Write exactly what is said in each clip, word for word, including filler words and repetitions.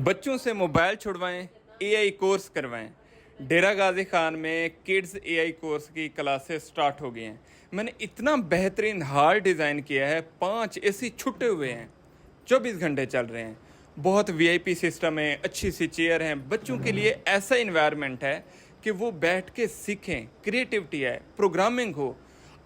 بچوں سے موبائل چھڑوائیں، اے آئی کورس کروائیں۔ ڈیرہ غازی خان میں کڈز اے آئی کورس کی کلاسز سٹارٹ ہو گئی ہیں۔ میں نے اتنا بہترین ہال ڈیزائن کیا ہے، پانچ اے سی چھٹے ہوئے ہیں، چوبیس گھنٹے چل رہے ہیں۔ بہت وی آئی پی سسٹم ہے، اچھی سی چیئر ہیں، بچوں کے لیے ایسا انوائرمنٹ ہے کہ وہ بیٹھ کے سیکھیں، کریٹیوٹی ہے، پروگرامنگ ہو۔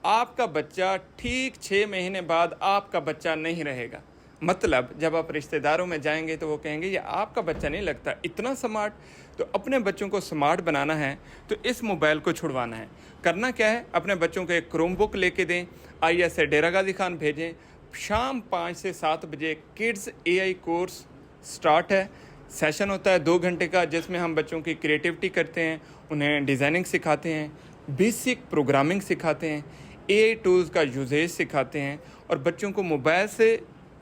آپ کا بچہ ٹھیک چھ مہینے بعد آپ کا بچہ نہیں رہے گا۔ مطلب، جب آپ رشتہ داروں میں جائیں گے تو وہ کہیں گے، "یہ آپ کا بچہ نہیں لگتا، اتنا سمارٹ۔" تو اپنے بچوں کو سمارٹ بنانا ہے تو اس موبائل کو چھڑوانا ہے۔ کرنا کیا ہے؟ اپنے بچوں کو ایک کروم بک لے کے دیں، آئی ایس اے ڈیرہ غازی خان بھیجیں۔ شام پانچ سے سات بجے کڈز اے آئی کورس سٹارٹ ہے۔ سیشن ہوتا ہے دو گھنٹے کا، جس میں ہم بچوں کی کریٹیوٹی کرتے ہیں، انہیں ڈیزائننگ سکھاتے ہیں، بیسک پروگرامنگ سکھاتے ہیں، اے آئی ٹولز کا یوزیج سکھاتے ہیں، اور بچوں کو موبائل سے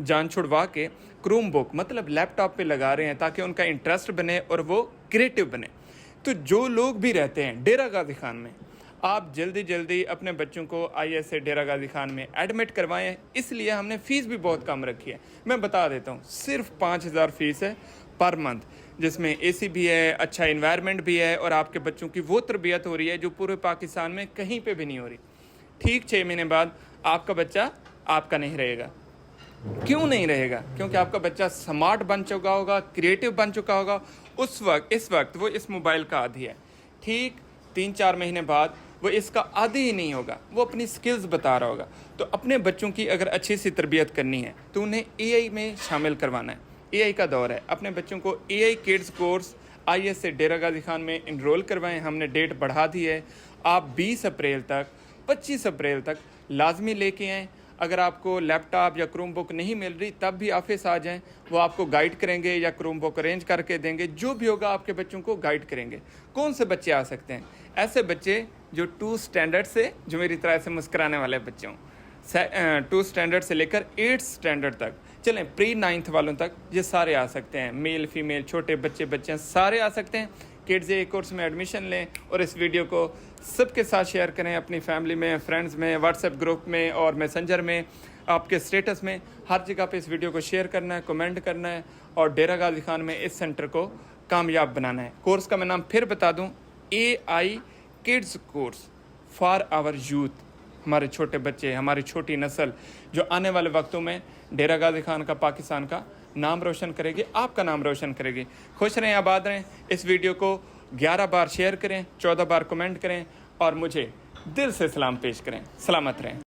جان چھڑوا کے کروم بک، مطلب لیپ ٹاپ پہ لگا رہے ہیں، تاکہ ان کا انٹرسٹ بنے اور وہ کریٹیو بنے۔ تو جو لوگ بھی رہتے ہیں ڈیرہ غازی خان میں، آپ جلدی جلدی اپنے بچوں کو آئی ایس اے ڈیرہ غازی خان میں ایڈمٹ کروائیں۔ اس لیے ہم نے فیس بھی بہت کم رکھی ہے۔ میں بتا دیتا ہوں، صرف پانچ ہزار فیس ہے پر منتھ، جس میں اے سی بھی ہے، اچھا انوائرمنٹ بھی ہے، اور آپ کے بچوں کی وہ تربیت ہو رہی ہے جو پورے پاکستان میں کہیں پہ بھی نہیں ہو رہی۔ ٹھیک چھ مہینے بعد آپ کا بچہ آپ کا نہیں رہے گا۔ کیوں نہیں رہے گا؟ کیونکہ آپ کا بچہ سمارٹ بن چکا ہوگا، کریٹیو بن چکا ہوگا۔ اس وقت، اس وقت وہ اس موبائل کا عادی ہے۔ ٹھیک تین چار مہینے بعد وہ اس کا عادی ہی نہیں ہوگا، وہ اپنی سکلز بتا رہا ہوگا۔ تو اپنے بچوں کی اگر اچھی سی تربیت کرنی ہے تو انہیں اے آئی میں شامل کروانا ہے۔ اے آئی کا دور ہے، اپنے بچوں کو A I kids course I S A Dera Ghazi Khan میں انرول کروائیں۔ ہم نے ڈیٹ بڑھا دی ہے، آپ بیس اپریل تک، پچیس اپریل تک لازمی لے کے آئیں۔ اگر آپ کو لیپ ٹاپ یا کروم بک نہیں مل رہی، تب بھی آفس آ جائیں، وہ آپ کو گائیڈ کریں گے یا کروم بک ارینج کر کے دیں گے۔ جو بھی ہوگا، آپ کے بچوں کو گائیڈ کریں گے۔ کون سے بچے آ سکتے ہیں؟ ایسے بچے جو ٹو اسٹینڈرڈ سے، جو میری طرح سے مسکرانے والے بچے ہوں، ٹو اسٹینڈرڈ سے لے کر ایٹھ اسٹینڈرڈ تک، چلیں، پری نائنتھ والوں تک، یہ سارے آ سکتے ہیں۔ میل، فیمیل، چھوٹے بچے، بچیاں، سارے آ سکتے ہیں۔ کڈز اے کورس میں ایڈمیشن لیں اور اس ویڈیو کو سب کے ساتھ شیئر کریں، اپنی فیملی میں، فرینڈز میں، واٹس ایپ گروپ میں اور میسنجر میں، آپ کے اسٹیٹس میں، ہر جگہ پہ اس ویڈیو کو شیئر کرنا ہے، کمنٹ کرنا ہے اور ڈیرہ غازی خان میں اس سینٹر کو کامیاب بنانا ہے۔ کورس کا میں نام پھر بتا دوں، A I kids course for our youth, ہمارے چھوٹے بچے، ہماری چھوٹی نسل جو آنے والے وقتوں میں ڈیرہ غازی خان کا، پاکستان کا نام روشن کرے گی، آپ کا نام روشن کرے گی۔ خوش رہیں، آباد رہیں۔ اس ویڈیو کو گیارہ بار شیئر کریں، چودہ بار کمنٹ کریں اور مجھے دل سے سلام پیش کریں۔ سلامت رہیں۔